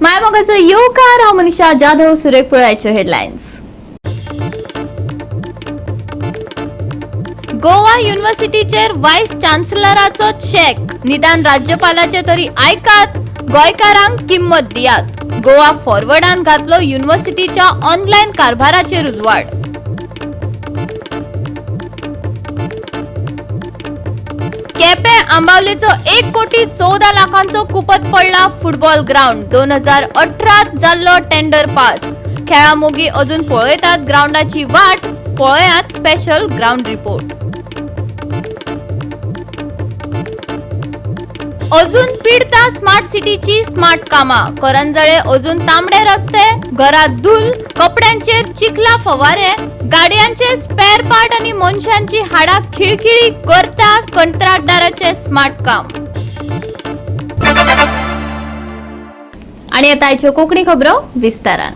मायमोगाचो येवकार. हांव मनीषा जाधव. सुरेख पळयाच्यो हेडलायन्स. गोवा युनिव्हर्सिटीचेर व्हायस चान्सलराचो चेक. निदान राज्यपालाचे तरी आयकात, गोंयकारांक किंमत दियात. गोवा फॉरवर्डान घातलो युनिव्हर्सिटीच्या ऑनलायन कारभाराचेर उजवाड. केपें आंबावलेचो 1 कोटी 14 लाखांचो कुपत पडला फुटबॉल ग्राउंड. 2018 जाल्लो टेंडर पास. खेळा मोगी अजून पळयतात ग्राउंडाची वाट. पळयात स्पेशल ग्राउंड रिपोर्ट. अजून पिडता स्मार्ट सिटीची स्मार्ट कामां. करंजळे अजून तांबडे रस्ते, घरात धूल, कपड्यांचेर चिखला फवारे, गाडयांचे स्पेअर पार्ट आणि मनशांची हाडां खिळखिळी करता कंत्राटदाराचे स्मार्ट काम. आणि आता आयच्यो कोंकणी खबरो विस्तारान.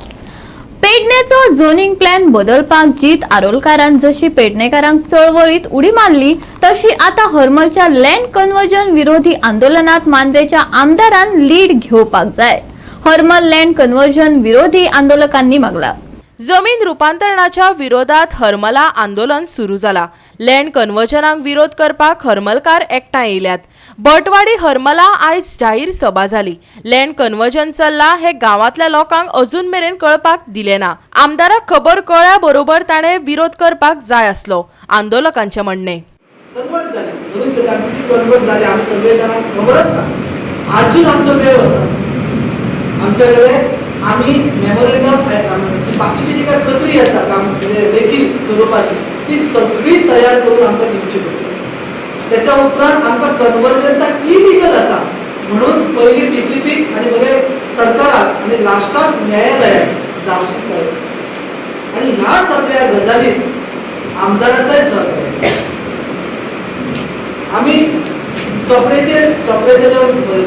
पेडणेचो झोनिंग प्लॅन बदलपाक जीत आरोलकारान जशी पेडणेकारांक चळवळीत उडी मारली, तशी आता हरमलच्या लँड कन्वर्जन विरोधी आंदोलनात मांद्रेच्या आमदारान लीड घेवपाक जाय, हरमल लँड कन्वर्जन विरोधी आंदोलकांनी मागला. जमीन रुपांतरणाच्या विरोधात हरमला आंदोलन सुरू जाला. लँड कन्वर्जनाक विरोध करपाक हरमलकार एकठांय येयल्यात. भटवाडी हरमला आयज जाहीर सभा जाली. लँड कन्वर्जन चल्ला हे गांवांतल्या लोकांक अजून मेरेन कळपाक दिलें ना. आमदाराक खबर कळ्ळ्या बरोबर ताणें विरोध करपाक जाय आसलो, आंदोलकांचें म्हणणें. कन्वर्ट झाले म्हणून सर आमची ती कन्वर्ट झाली, आम्ही सगळे जाणांक खबरच ना. अजून आमचो वेळ आसा आमच्याकडे. आम्ही मेमोरेंडम, बाकीची जी काय प्रक्रिया आसा, काम म्हणजे लेखी स्वरुपाची, ती सगळी तयार करून आमकां दिवची पडटली. त्याच्या उपरांत आमकां कन्वर्जन इलिगल आसा म्हणून पयली डीसीपी आणि मगीर सरकाराक आणि लास्टाक न्यायालयात जावची तयारी. आणि ह्या सगळ्या गजालीत आमदाराचाय सहकार्य. आम्ही चोपडेचे चोपडेच्या जो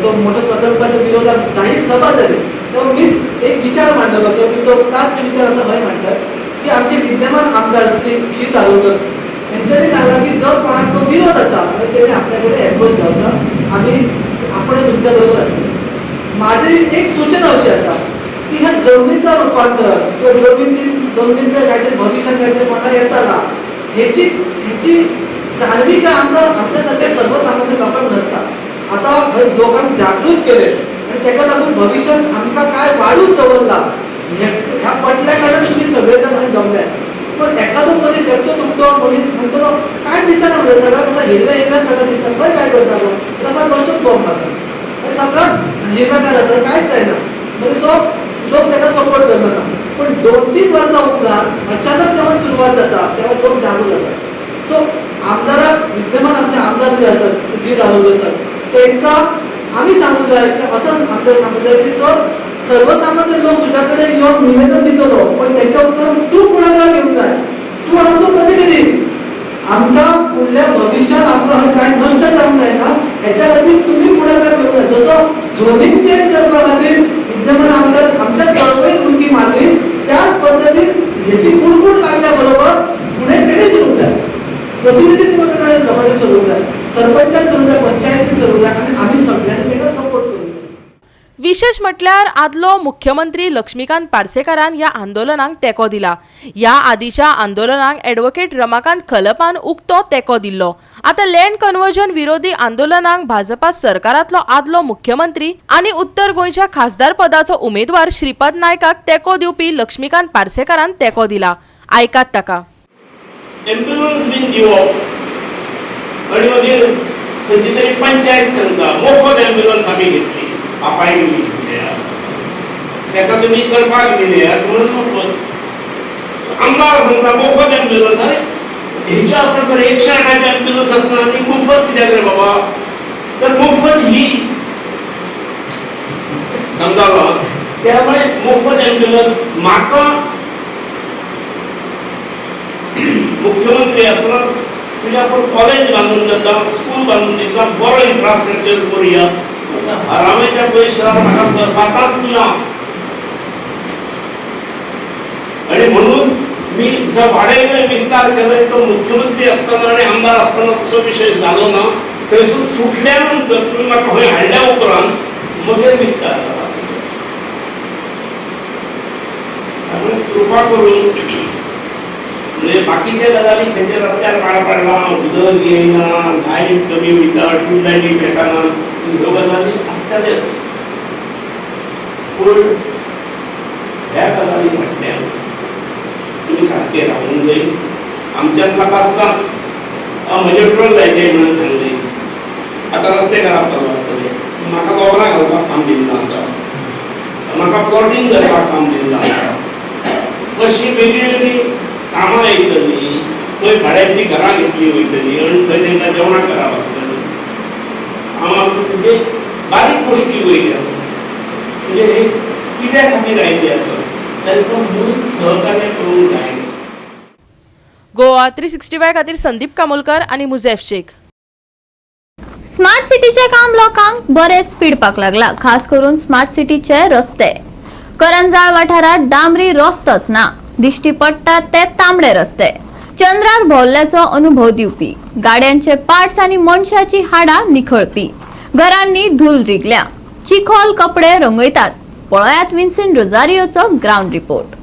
तो मोठ्या प्रकल्पाच्या विरोधात जाहीर सभा जाली तेव्हा मीच एक विचार मांडलो किंवा मी तो ताच विचार आता हय मांडटा की आमचे विद्यमान आमदार श्री जीत आरोलकर यांच्यानी सांगला की जर कोणाक तो विरोध आसा जाल्यार तेणी आपल्या कडेन एप्रोच जावचो, आमी आपण तुमच्या बरोबर आसतले. माझी एक सूचना अशी आसा की ह्या जमनीचा रूपांतर किंवा जमनीतलं काहीतरी भविष्यात काहीतरी कोणा येताना ह्याची ह्याची जाणविका आमकां आमच्या सारख्या सर्वसामान्य लोकांक नसता. आता हय लोकांक जागृत केले आणि तेका लागून भविष्यात आमकां काय वाडून दवरला ह्या पटल्या कारणान तुमी सगळे जाण हय जमले. पण एखादो मनीस एकटो दुखतो मनीस म्हणटलो काय दिसना, म्हणजे सगळं कसं हिरव्या हिरव्या सगळं दिसता, खंय काय करता तो तसा बेश्टोच बॉम्ब मारता, सगळं हिरव्यागार आसा, कांयच जायना. म्हणजे तो लोक ताका सपोर्ट करना. पण 2-3 वर्सां उपरांत अचानक जेव्हा सुरवात जाता तेव्हा लोक जागो जाता. सो आमदाराक, विद्यमान आमचे आमदार जे आसात जीत आरोलकर सर, तांकां आमी सांगूंक जाय की असो आमकां सांगूंक जाय की सर, सर्वसामान्य लोक तुज्या कडेन येवन निवेदन दितलो, पण तेच्या उपरांत तूं फुडाकार घेवंक जाय. तूं आमचो प्रतिनिधी. आमकां फुडल्या भविष्यात आमकां हय कांय नश्ट जावंक जायना, हेच्या खातीर तुमी फुडाकार घेवंक जाय. जसो झोनींग चेंज करपा खातीर विद्यमान आमदार आमच्या चळवळीत उडकी मारली, त्याच पद्दतीन हेची कुडकूड लागल्या बरोबर फुडें तेणी सुरूंक जाय, प्रतिनिधी लोकांनी सरूंक जाय, सरपंचान सरूंक जाय, पंचायतीन सरूंक जाय आनी आमी सगळ्यांनी ताका सपोर्ट करूंक जाय. विशेश म्हटल्यार आदलो मुख्यमंत्री लक्ष्मीकांत पार्सेकारान ह्या आंदोलनाक तेंको दिला. ह्या आदीच्या आंदोलनाक ॲडव्होकेट रमाकांत खलपान उक्तो तेंको दिल्लो. आतां लँड कन्वर्जन विरोधी आंदोलनाक भाजपा सरकारांतलो आदलो मुख्यमंत्री आनी उत्तर गोंयच्या खासदार पदाचो उमेदवार श्रीपाद नायकाक तेंको दिवपी लक्ष्मीकांत पार्सेकारान तेंको दिला. आयकात ताका. एम्ब्युलन्स बीन दिवप आणि मागीर खंयची तरी पंचायत सांगता मोफत एम्ब्युलन्स आमी घेतली, बापायन बी घेतल्या, ताका तुमी करपाक दिल्यात म्हणून मोफत. आमदार सांगता मोफत एम्ब्युलन्स. अरे, हेच्या आसा तर 108 एम्ब्युलन्स आसता आनी मोफत कित्याक रे बाबा? तर मोफत ही समजालो. त्यामुळे मोफत एम्ब्युलन्स म्हाका मुख्यमंत्री आसतना म्हणजे आपण कॉलेज बांदून दिता, स्कूल बांदून दिता, बरो इन्फ्रास्ट्रक्चर करूया. हरामेच्या पयशार म्हाका करपाचाच ना. आणि म्हणून मी जो वाडयलो, विस्तार केलो, तो मुख्यमंत्री असताना आणि आमदार असताना तसो विशेष जालो ना. थंयसून सुटल्या नंतर तुम्ही म्हाका खंय हाडल्या उपरांत मगेर विस्तार जाला. कृपा करून म्हणजे बाकीच्या गजाली खंयच्या रस्त्यार पाड पडला, उदक येयना, लायट कमी वयता, ट्यूबलायटी पेटना, ह्यो गजाली आसतल्योच. पूण ह्या गजाली फाटल्यान तुमी सारके रावूंक जाय. आमच्यात आसताच म्हजे ट्रक जायते म्हणून सांगले, आतां रस्ते खराब चालू आसतले, म्हाका गोबरां घालपाक काम दिल्लो आसा, म्हाका प्लॉटींग करपाक काम दिल्लो आसा, अशी वेगळी वेगळी कामां येतली. खंय भाड्याची घरां घेतली वयतली आनी थंय तांकां जेवणां करप आसतली. हांव म्हणजे बारीक गोश्टी वयल्या, म्हणजे हे कित्या खातीर आयिल्ले आसा तांकां मुळीच सहकार्य करूंक जायना. गोवा 365 खातीर संदीप कामोलकर आनी मुझेफ शेख. स्मार्ट सिटीचे काम लोकांक बरेच पिडपाक लागला, खास करून स्मार्ट सिटीचे रस्ते. करंजाळ वाठारात डांबरी रस्तोच ना, दिश्टी पडटात ते तांबडे रस्ते, चंद्रार भोवल्ल्याचो अनुभव दिवपी, गाड्यांचे पार्ट्स आनी मनशाची हाडां निखळपी, घरांनी धूल रिगल्या, चिखोल कपडे रंगयतात. पळयात विन्सन रोजारियोचो ग्रावंड रिपोर्ट.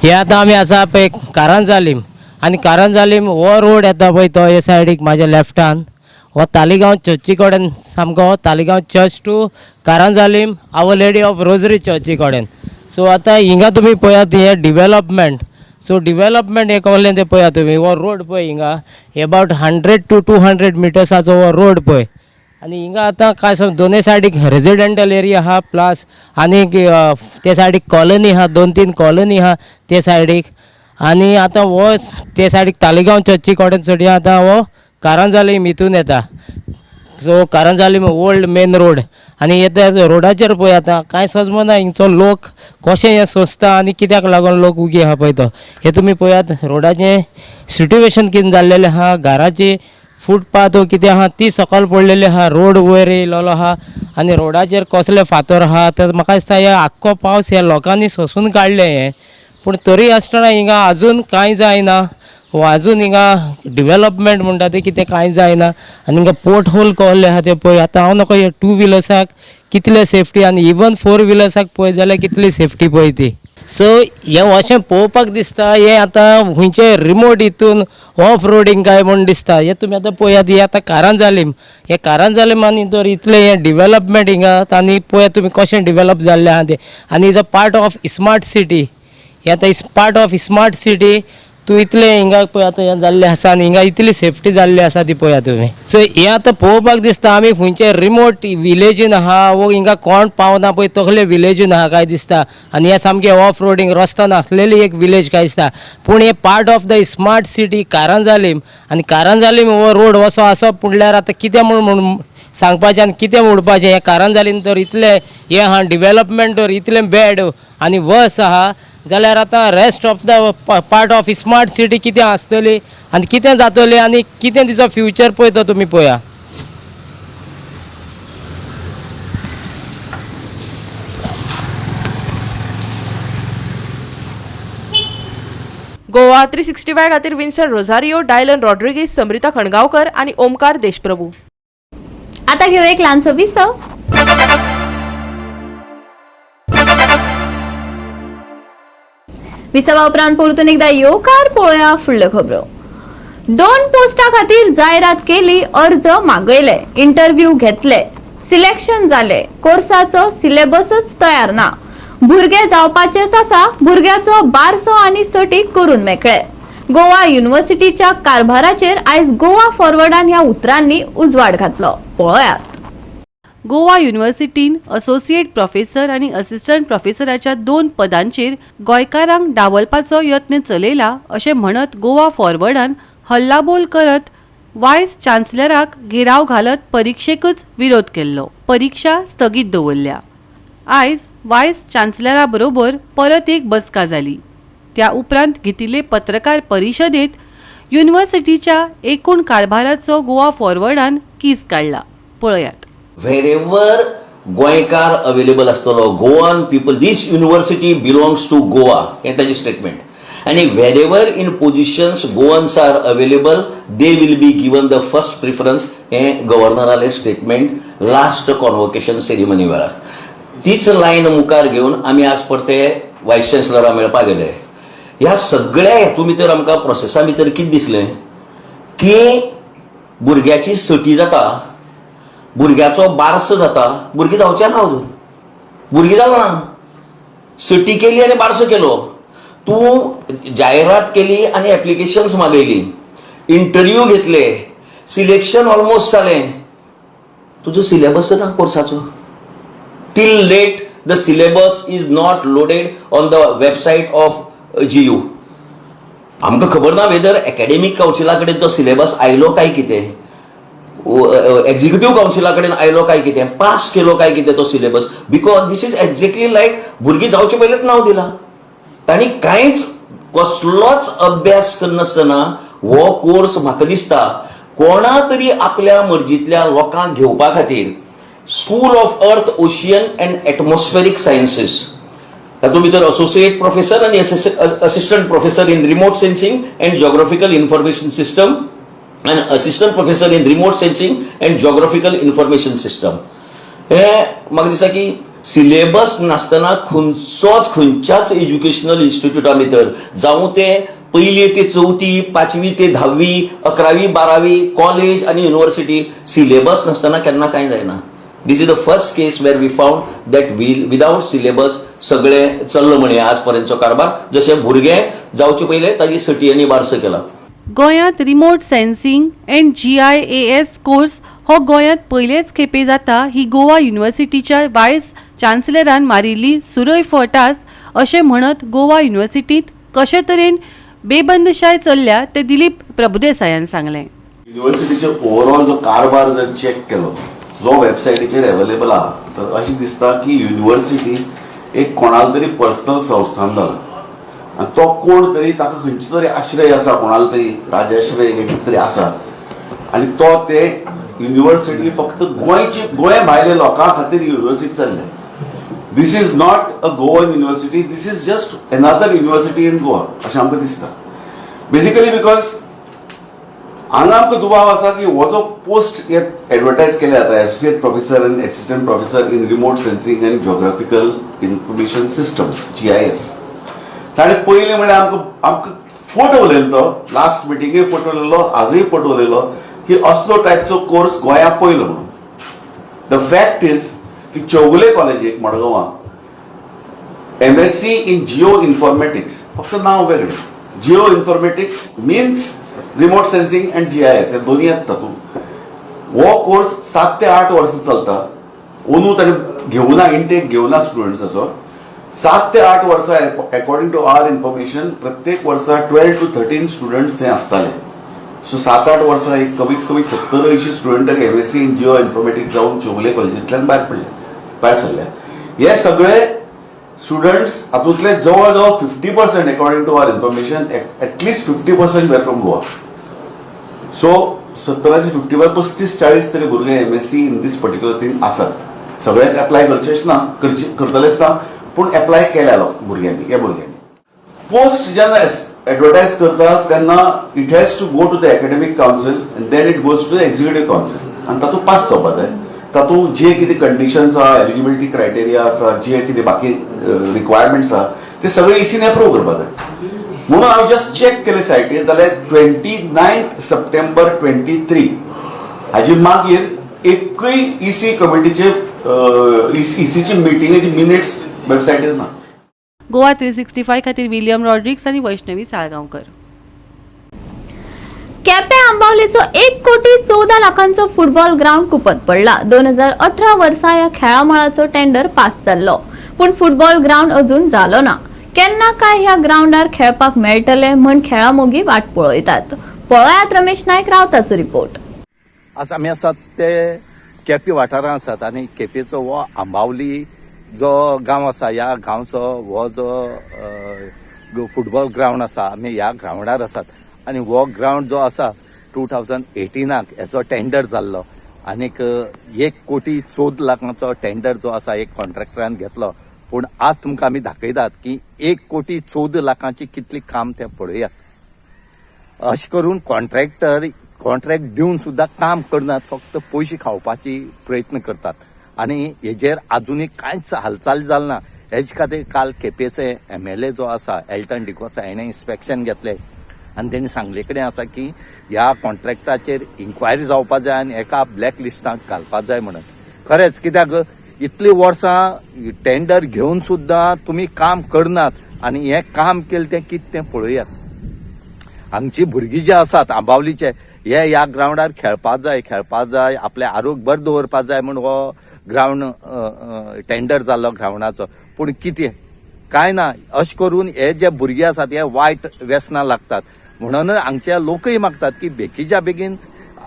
हे आतां आमी आसा पळय कारंजालीम, आनी कारंजालीम हो रोड येता पळय तो हे सायडीक म्हाज्या लेफ्टान हो तालिगांव चर्ची कडेन, सामको Taleigao church to Caranzalem our lady of rosary चर्ची कडेन. सो आतां हिंगा तुमी पळयात हे डिवेलपमेंट. सो डिवेलपमेंट हें कसलें तें पळयात तुमी. हो रोड पळय हिंगा एबावट 100 टू 200 मिटर्साचो हो रोड पळय. आनी हिंगा आतां काय सांग, दोनूय सायडीक रेजिडेंटल एरिया आहा, प्लस आनीक ते सायडीक कॉलनी आहा, 2-3 कॉलनी आहा ते सायडीक. आनी आतां हो ते सायडीक तालिगांव चर्ची कडेन चडया आतां हो कारंजालीम हितून येता. So Caranzalem old main road. आनी येता रोडाचेर पळय आतां कांय सजमना हिंगचो लोक कशें हें सोंसता आनी कित्याक लागून लोक उगी आहा पळय तो. हें तुमी पळयात रोडाचें सिट्युएशन कितें जाल्लेलें आहा, घराची फुटपाथ कितें आहा ती सकयल पडलेली आहा, रोड वयर येयलेलो आहा आनी रोडाचेर कसले फातर आहा. तर म्हाका दिसता हे आख्खो पावस ह्या लोकांनी सोंसून काडलें हें, पूण तरी आसतना हिंगा अजून कांय जायना, अजून हिंगा डिवेलपमेंट म्हणटा तें कितें कांय जायना. आनी हिंगा पोर्ट होल कहले आहा ते पळय आतां हांव नको हे 2 व्हिलर्साक कितले सेफ्टी आनी इवन 4 व्हिलर्साक पळय जाल्यार कितली सेफ्टी पळय ती. सो हें अशें पळोवपाक दिसता हें आतां खंयचे रिमोट हितून ऑफ रोडींग काय म्हूण दिसता. हें तुमी आतां पळयात, हें आतां कारंजालीम, हें कारंजालीम आनी तर इतलें हें डिवेलपमेंट हिंगा आनी पळयात तुमी कशें डिवेलप जाल्लें आहा तें. आनी is a part of smart city, हें आतां is part of smart city. तूं इतलें हिंगा पळय आतां हें जाल्लें आसा आनी हिंगा इतली सेफ्टी जाल्ली आसा ती पळया तुमी. सो हें आतां पळोवपाक दिसता आमी खंयचे रिमोट विलेजीन आहा वो हिंगा कोण पावना पळय तसले विलेजीन आहा काय दिसता. आनी हें सामकें ऑफ रोडींग रस्तो नासलेली एक विलेज काय दिसता, पूण हें part of the smart city Caranzalem. आनी कारंजालीम हो रोड असो आसप म्हणल्यार आतां कितें म्हूण सांगपाचें आनी कितें म्हणपाचें. हें कारंजालीम तर इतलें हें आहा डिवेलपमेंट तर इतलें बॅड आनी वर्स आहा जाल्यार आतां rest of the part of smart city कितें आसतली आनी कितें जातलें आनी कितें तिचो फ्युचर पळय तो तुमी पळया. गोवा 365 खातीर विन्सन रोझारियो, डायलन रॉड्रिगीज, समृता खणगांवकर आनी ओमकार देशप्रभू. आता घेऊ एक ल्हानसो विसव. विसवा उपरांत परतून एकदा येवकार पळोवया फुडल्यो खबरो. 2 पोस्टा खातीर जायरात केली, अर्ज मागयले, इंटरव्यू घेतले, सिलेक्शन जाले, कोर्साचो सिलेबसूच तयार ना, भुरगे जावपाचेच आसा, भुरग्याचो बारसो आनी सटी करून मेकळे. गोवा युनिव्हर्सिटीच्या कारभाराचेर आयज गोवा फॉरवर्डान ह्या उतरांनी उजवाड घातलो. पळयात. गोवा युनिव्हर्सिटीन असोसिएट प्रोफेसर आनी असिस्टंट प्रोफेसराच्या 2 पदांचेर गोंयकारांक डावलपाचो यत्न चलयला अशें म्हणत गोवा फॉरवर्डान हल्लाबोल करत वायस चान्सलराक घेराव घालत परिक्षेकच विरोध केल्लो. परिक्षा स्थगीत दवरल्या. आयज वायस चान्सलरा बरोबर परत एक बसका जाली. त्या उपरांत घेतिल्ले पत्रकार परिशदेंत युनिव्हर्सिटीच्या एकूण कारभाराचो गोवा फॉरवर्डान कीस काडला. पळयात. व्हेरेवर गोंयकार अवेलेबल आसतलो, Goan people, this university belongs to Goa, हें ताजें स्टेटमेंट. आनी wherever in positions Goans are available they will be given the first preference, हें गव्हर्नरालें स्टेटमेंट लास्ट कॉन्वोकेशन सेरेमनी वेळार. तीच लायन मुखार घेवन आमी आज परते वायस चान्सलरा मेळपाक गेले. ह्या सगळ्या हेतू भितर आमकां प्रोसेसा भितर कितें दिसलें की भुरग्याची सटी जाता, भुरग्याचो बारसो जाता, भुरगीं जावचें ना अजून, भुरगीं जालो ना, सटी केली आनी बारसो केलो, तूं जायरात केली आनी एप्लिकेशन्स मागयली, इंटरव्यू घेतले, सिलेक्शन ऑलमोस्ट जालें, तुजो सिलेबस ना कोर्साचो. Till late the syllabus is not loaded on the website of GU. आमकां खबर ना वेदर एकॅडेमीक कावन्सिला कडेन तो सिलेबस आयलो काय कितें, एक्झिक्युटीव कावन्सिला कडेन आयलो काय कितें, पास केलो काय कितें तो syllabus, because this is exactly like भुरगीं जावचे पयलींच नांव दिलां. तांणी कांयच कसलोच अभ्यास करनासतना हो कोर्स म्हाका दिसता कोणा तरी आपल्या मर्जीतल्या लोकांक घेवपा खातीर. School of Earth, Ocean and Atmospheric Sciences, तातूंत भितर असोसिएट प्रोफेसर आनी assistant professor in remote sensing and geographical information system and assistant professor in remote sensing and geographical information system. हे म्हाका दिसता की सिलेबस नासतना खंयचोच खंयच्याच एज्युकेशनल इन्स्टिट्यूटा भितर, जावं ते पयली ते चवथी, पांचवी ते धावी, 11वी, 12वी, कॉलेज आनी युनिव्हर्सिटी, सिलेबस नासतना केन्ना कांय जायना. This is the first case where we found that will without syllabus सगळें चल्लो म्हणे आज पर्यंतचो कारभार, जशें भुरगे जावचे पयले ताजी सटी आनी बारसो केला. गोंयांत remote sensing and GIS course हो गोंयांत पयलेच खेपे जाता ही गोवा युनिव्हर्सिटीच्या वायस चान्सलरान मारिल्ली सुरय फटास अशें म्हणत गोवा युनिव्हर्सिटींत कशे तरेन बेबंदशाय चल्ल्या तें दिलीप प्रभुदेसायान सांगलें. युनिव्हर्सिटीचे ओवरऑल जो कारभार जर चेक केलो, जो वेबसायटीचेर अवेलेबल आहा, तर अशें दिसता की युनिव्हर्सिटी एक कोणाला तरी पर्सनल संस्थान जाला आनी तो कोण तरी ताका खंयचो तरी आश्रय आसा, कोणाला तरी राजाश्रय कितें तरी आसा आनी तो ते युनिव्हर्सिटी फक्त गोंयची, गोंय भायल्या लोकां खातीर युनिव्हर्सिटी चल्ल्या. This is not a Goan university, this is just another university in Goa अशें आमकां दिसता. बेसिकली because हांगा आमकां दुबाव आसा की हो जो पोस्ट एडवर्टायज केले जाता, associate professor and assistant professor in remote sensing and geographical information systems, GIS, ताणें पयलीं म्हणल्यार आमकां फोटो उलयलो, तो लास्ट मिटिंगेक फोटो उलयलो, आजूय फोटो उलयलो की असलो टायपचो कोर्स गोंया पयलो म्हणून. The fact is की चौगुले कॉलेजीक मडगांवां MSc in Jio informatics, फक्त नाव वेगळें, geo informatics means remote sensing and GIS, हे दोन्ही येता तातूंत. हो कोर्स 7 ते 8 वर्सां चलता. अंदू ताणें घेवना, इंटेक घेवना स्टुडंट्साचो. 7 ते 8 वर्सां, अकॉर्डिंग टू our information, प्रत्येक वर्सा 12 टू 13 स्टुडंट्स हे आसताले. सो 7-8 वर्सां एक कमीत कमी 70-80 स्टुडंट तरी MSc in Jio informatics जावन चौगुले कॉलेजींतल्यान भायर पडले, भायर सरले. हे सगळे स्टुडंट्स हातूंतले जवळ जवळ 50%, according to our information, at least 50% were from Goa. So 70चे 50 bye 35-40 तरी भुरगे MSc in this particular thing आसात. सगळेच एप्लाय करचेच ना, करचे करतलेच ना, पूण एप्लाय केल्या लोक भुरग्यांनी. ह्या भुरग्यांनी पोस्ट जेन्ना एडवर्टायज करता तेन्ना it has to go to the academic council and then it goes to the executive council आनी तातूंत पास जावपा जाय. तातूंत जे कितें कंडिशन्स आहा, एलिजिबिलिटी क्रायटेरिया आसा, जे कितें बाकी रिक्वायरमेंट्स आहा, ते सगळे इसीन एप्रूव करपा जाय. म्हणून हांवें जस्ट चॅक केले सायटीर जाल्यार 29 September 23 हाजी मागीर एकूय इसी कमिटीचे, इसीची मिटिंगेची मिनिट्स वेबसायटीर ना. गोवा 365 खातीर विलियम रॉड्रिक्स आनी वैष्णवी साळगांवकर. केपे आंबावलेचो 1 कोटी 14 लाखांचो फुटबॉल ग्राउंड कुपत पडला. 2018 वर्सा ह्या खेळा मळाचो टेंडर पास जाल्लो, पूण फुटबॉल ग्राउंड अजून जालो ना. केन्ना काय ह्या ग्राउंडार खेळपाक मेळटले म्हण खेळा मोगी वाट पळयतात. पळयात रमेश नायक रावताचो रिपोर्ट. आज आमी आसात ते केपे वाठारांत आसात आनी केपेचो हो आंबावली जो गांव आसा, ह्या गांवचो हो जो फुटबॉल ग्रावंड आसा, आमी ह्या ग्रावंडार आसात. आनी हो ग्रावंड जो आसा, 2018क हेचो टेंडर जाल्लो आनीक 1 कोटी 14 लाखांचो टेंडर जो आसा एक कॉन्ट्रॅक्टरान घेतलो. पूण आज तुमकां आमी दाखयतात की 1 कोटी 14 लाखांची कितली काम तें पळयात. अशें करून कॉन्ट्रॅक्टर कॉन्ट्रॅक्ट दिवन सुद्दां काम करनात, फक्त पयशे खावपाची प्रयत्न करतात आनी हेजेर आजुनूय कांयच हालचाल जाल ना. हेजे खातीर काल केपेंचे एमएलए जो आसा एल्टन डिकोसा हेणें इन्स्पेक्शन घेतलें आनी तेणी सांगले कडेन आसा की ह्या कॉन्ट्रॅक्टाचेर इन्क्वायरी जावपा जाय आनी एका ब्लॅक लिस्टाक घालपा जाय म्हणून. खरेंच कित्याक इतलीं वर्सां टेंडर घेवन सुद्दां तुमी काम करनात आनी हें काम केलें तें कितें तें पळयात. हांगची भुरगीं जी आसात आंबावलीचे हे ह्या ग्रावंडार खेळपा जाय, आपलें आरोग्य बरें दवरपा जाय म्हूण हो ग्रावंड टेंडर जाल्लो ग्रावंडाचो. पूण कितें कांय ना. अशें करून हे जे भुरगे आसात हे वायट व्यसनां लागतात. म्हणून हांगचे लोकय मागतात की बेगीच्या बेगीन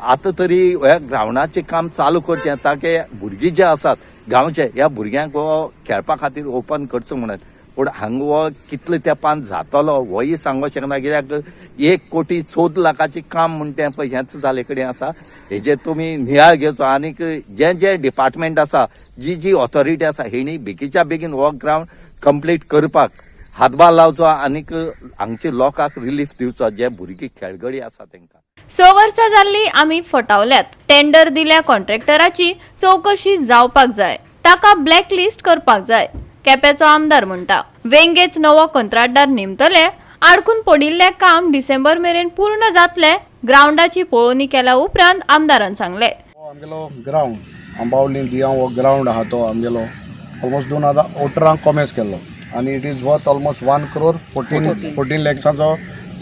आतां तरी ह्या ग्रावंडाचें काम चालू करचें ताकी भुरगीं जे आसात गांवचे ह्या भुरग्यांक हो खेळपा खातीर ओपन करचो म्हणून. पूण हांगा हो कितले तेंपान जातलो होय सांगूंक शकना कित्याक 1,14,00,000 काम म्हण तें पळय हेंच जाले कडेन आसा. हेजेर तुमी नियाळ घेवचो आनीक जे जे डिपार्टमेंट आसा जी जी ऑथॉरिटी आसा हेणी बेगीच्या बेगीन हो ग्रावंड कंप्लीट करपाक हातभार लावचो आनीक हांगचे लोकांक रिलीफ दिवचो जे भुरगीं खेळगडी आसा तांकां. 6 वर्सां जाल्ली आमी फटावल्यात. टेंडर दिल्या कॉन्ट्रॅक्टराची चवकशी जावपाक जाय, ताका ब्लॅकलिस्ट करपाक जाय, केपेंचो आमदार म्हणटा. वेंगेच नवो कंत्राटदार नेमतले, आडकून पडिल्लें काम डिसेंबर मेरेन पूर्ण जातले, ग्रावंडाची पळोवणी केल्या उपरांत आमदारान सांगले. आमगेलो ग्रावंड आंबावली दियांव हो ग्रावंड आहा तो आमगेलो ऑलमोस्ट 2018 कॉमेस केल्लो आनी it is worth almost 1 crore 14 लॅक्साचो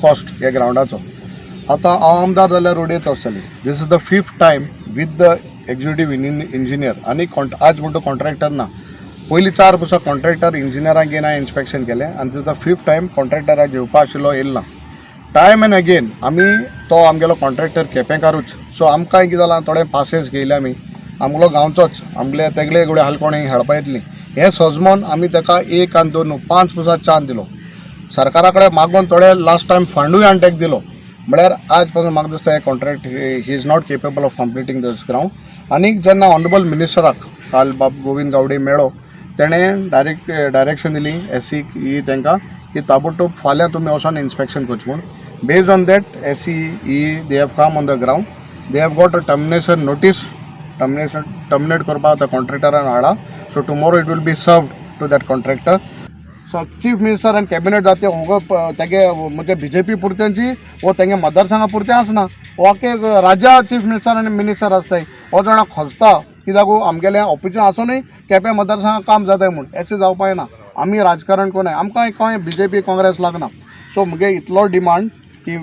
cost ह्या ग्रावंडाचो. आतां हांव आमदार जाल्यार रोडयेत आसतली. This is the 5th time with the executive engineer आनी आज म्हणटा कॉन्ट्रॅक्टर ना. पयलीं 4 वर्सां कॉन्ट्रॅक्टर इंजिनियरांक घेवन हांवें इन्स्पेक्शन केलें आनी this the 5th time कॉन्ट्रॅक्टराक घेवपा आशिल्लो येयलो ना. टायम एंड अगेन आमी तो आमगेलो कॉन्ट्रॅक्टर केपेंकारूच. सो आमकां कितें जालां थोडे पासेस घेयले आमी, आमगेलो गांवचोच आमगेले तेगले गुडे हाल कोणें खेळपा येतली हें सजमोन आमी ताका 1 आनी 2 5 वर्सां चान्स दिलो. सरकारा कडेन मागून थोडे लास्ट टायम फंडूय हाडून ताका दिलो. म्हळ्यार आज पासून म्हाका दिसता हे contract he is not capable of completing this ground. आनी जेन्ना ऑनरेबल मिनिस्टराक काल बाब गोविंद गावडे मेळ्ळो तेणें डायरेक्शन दिली एसीक ई तांकां की ताबडतोब फाल्यां तुमी वचोन इन्स्पेक्शन करचें म्हूण. Based on that SE E they have come on the ground, they have got a termination notice, terminate करपाक आतां कॉन्ट्रॅक्टरान हाडला. So tomorrow it will be served to that contractor. So chief minister आनी cabinet जाते हो तेगे म्हणजे BJP पुरत्यांची वो तेंगे मतदारसंघा पुरतें आसना, हो आख्खे राज्या चीफ मिनिस्टर आनी मिनिस्टर आसताय. हो जाणा खोसता कित्याक आमगेलें ऑपोजिशन आसुनूय केपें मतदारसंघा काम जाताय म्हूण. अशें जावपा येना. आमी राजकारण कोणाय आमकां कांय बीजेपी काँग्रेस लागना. सो मुगे इतलो डिमांड की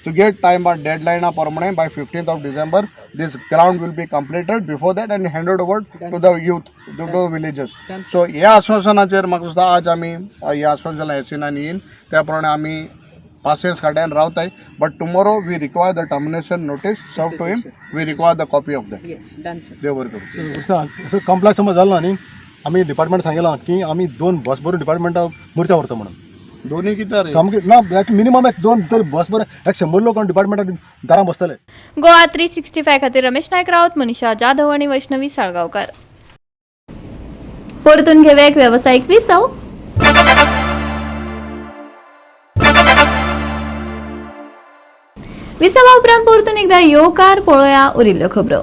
तुगे टायम डेडलायना प्रमाणे by 15th of December this ground will be completed before that and handed over to the youth to the villages. So ह्या आश्वासनाचेर म्हाका दिसता आज आमी ह्या आश्वासना एसीनान येवन त्या प्रमाणे आमी पासेस काड्यान रावताय. But tomorrow we require the termination notice serve to him, we require the copy of that. देव बरें करूं. सर कंप्लाय समज जालो ना न्ही आमी डिपार्टमेंट सांगिलां की आमी 2 बस भरून डिपार्टमेंटा मोर्चा व्हरता म्हणून. दोन्ही कितें सामकें ना मिनिमम एक 2 तरी बस बरें 100 लोक डिपार्टमेंटा दारां बसतले. गोवा 365 खातीर रमेश नायक राऊत, मनीषा जाधव आणि वैष्णवी साळगांवकर. परतून घेऊया एक व्यावसायिक विसव. विसवा उपरांत परतून एकदा येवकार पळोवया उरिल्ल्यो खबरो.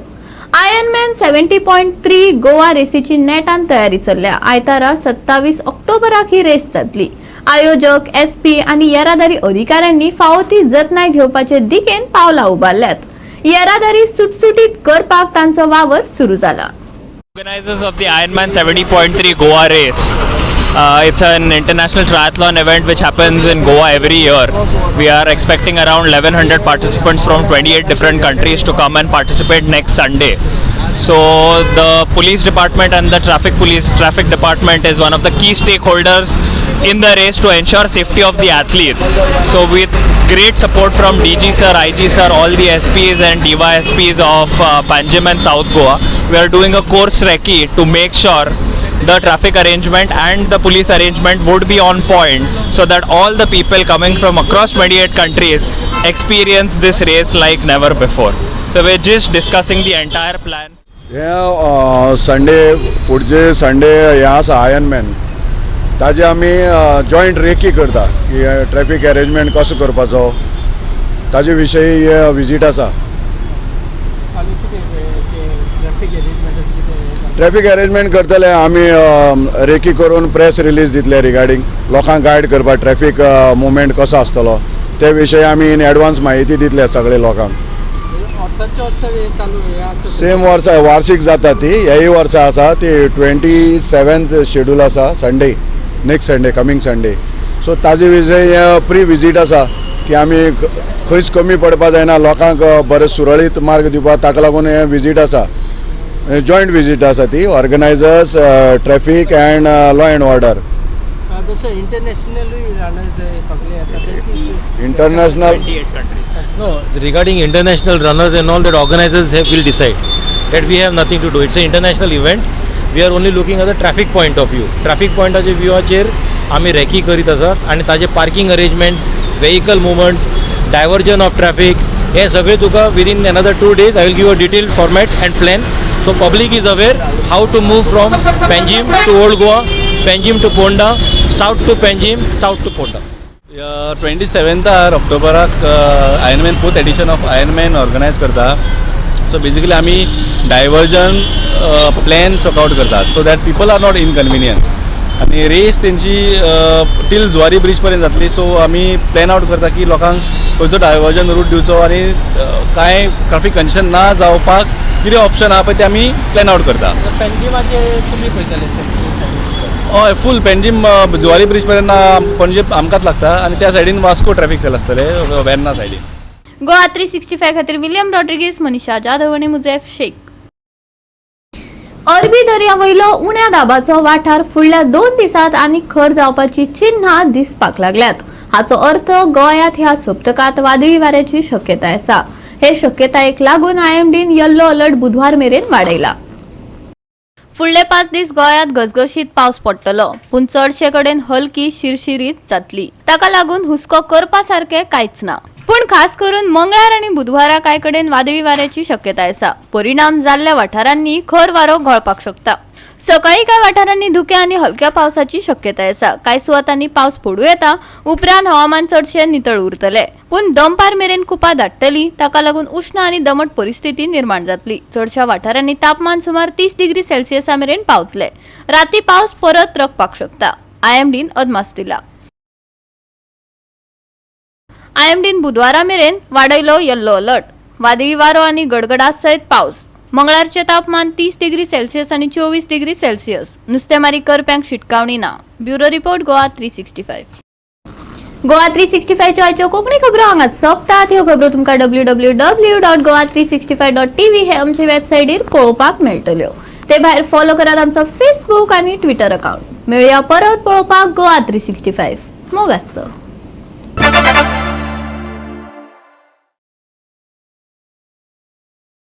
आयर्नमॅन 70.3 गोवा रेसीची नेटान तयारी चल्ल्या. आयतारा 27 ऑक्टोबराक ही रेस जातली. आयोजक एसपी आनी येरादारी अधिकाऱ्यांनी फावो ती जतनाय घेवपाचे दिकेन पावलां उबारल्यात. येरादारी सुटसुटीत करपाक तांचो वावर सुरू जाला. Organizers of the Ironman 70.3 Goa race. It's an international triathlon event which happens in Goa every year. We are expecting around 1100 participants from 28 different countries to come and participate next Sunday. So the police department and the traffic department is one of the key stakeholders in the race to ensure safety of the athletes. So with great support from DG sir, IG sir, all the SPs and DYSPs of Panjim and South Goa, we are doing a course recce to make sure the traffic arrangement and the police arrangement would be on point so that all the people coming from across 28 countries experience this race like never before. So we're just discussing the entire plan. हे Sunday पुढचे Sunday हे आसा Ironman, ताजे आमी joint recce करता की traffic arrangement कसो करपाचो ताजे विशयी हे विजीट आसा. ट्रॅफिक अरेंजमेंट करतले आमी, रेकी करून प्रेस रिलीज दितले रिगार्डींग लोकांक गायड करपाक ट्रॅफिक मुवमेंट कसो आसतलो ते विशयी आमी इन एडवान्स म्हायती दितले सगळे लोकांक. सेम वर्सा वार्षिक जाता ती, ह्याय वर्सा आसा ती 27th schedule आसा, Sunday, next Sunday, coming Sunday. So ताजे विशयी प्री विजीट आसा की आमी खंयच कमी पडपा जायना, लोकांक बरें सुरळीत मार्ग दिवपाक, ताका लागून हें विजीट आसा, जॉयंट विजीट आसा ती, organisers, traffic and law and order. International No, regarding international runners and all that, organizers will decide. That we have nothing to do. It's an international event. We are only looking at the traffic point of view. Traffic point of view चेर आमी recce करीत आसात आनी ताजे parking arrangements, vehicle movements, diversion of traffic हे सगळे तुका within another 2 days I will give a detailed format and plan. So public is aware how to move from Panjim to Old Goa, Panjim to Ponda, south to Panjim, south to Ponda. 27 ऑक्टोबराक Ironman 4th edition of Ironman organise करता. So basically आमी diversion plan chalk out करतात so that people are not inconvenience. आनी race तेंची till Zuari bridge पर्यंत जातली. So आमी plan out करता की लोकांक खंयचो डायवर्जन रूट दिवचो आनी कांय ट्राफीक कंजेशन ना जावपाक कितें ऑप्शन आहा पळय ते आमी प्लॅन आउट करता. तुमी पळयतले? हय, फूल पेंजीम जुवारी ब्रिज पर्यंत पणजे आमकांच लागता आनी त्या सायडीन वास्को ट्रॅफिक सेल आसतले वेर्ना सायडीन. गोवा 365 खातीर विलियम रॉड्रिगीज, मनीषा जाधव आनी मुजैफ शेख. अरबी दर्या वयलो उण्या दाबाचो वाठार फुडल्या 2 दिसांत आनी खर जावपाची चिन्हां दिसपाक लागल्यात. हाचो अर्थ गोंयांत ह्या सप्तकांत वादळी वाऱ्याची शक्यताय आसा. हे शक्यतायेक लागून आयएमडीन येल्लो अलर्ट बुधवार मेरेन वाडयला. फुडले 5 दीस गोंयांत घसघशीत पावस पडटलो, पूण चडशे कडेन हलकी शिरशिरीत जातली. ताका लागून हुस्को करपा सारकें कांयच ना. पूण खास करून मंगळार आनी बुधवारा कांय कडेन वादळी वाऱ्याची शक्यताय आसा. परिणाम जाल्ल्या वाठारांनी खर वारो घोळपाक शकता. सकाळी कांय वाठारांनी धुकें आनी हलक्या पावसाची शक्यताय आसा. कांय सुवातांनी पावस पडूं येता. उपरांत हवामान चडशें नितळ उरतलें, पूण दनपार मेरेन कुपां दाट्टली. ताका लागून उश्ण आनी दमट परिस्थिती निर्माण जातली. चडशा वाठारांनी तापमान सुमार 30 डिग्री सेल्सियसा मेरेन पावतले. राती पावस परत रकपाक शकता. आयएमडीन अदमास दिला. आयएमडीन बुधवारा मेरेन वाडयलो येल्लो अलर्ट. वादळी वारो आनी गडगडा सयत पावस. मंगळारचें तापमान 30 डिग्री सेल्सियस आनी 24 डिग्री सेल्सियस. नुस्तेमारी करप्यांक शिटकावणी ना. Bureau report, Goa 365. Goa 365 आयच्यो कोंकणी खबरो हांगाच सोंपतात. ह्यो खबरो तुमकां www.goa365.tv हे आमचे वेबसायटीर पळोवपाक मेळटल्यो. ते भायर फॉलो करात आमचो फेसबूक आनी ट्विटर अकाउंट. मेळया परत पळोवपाक गोवा 365. मोग आसचो.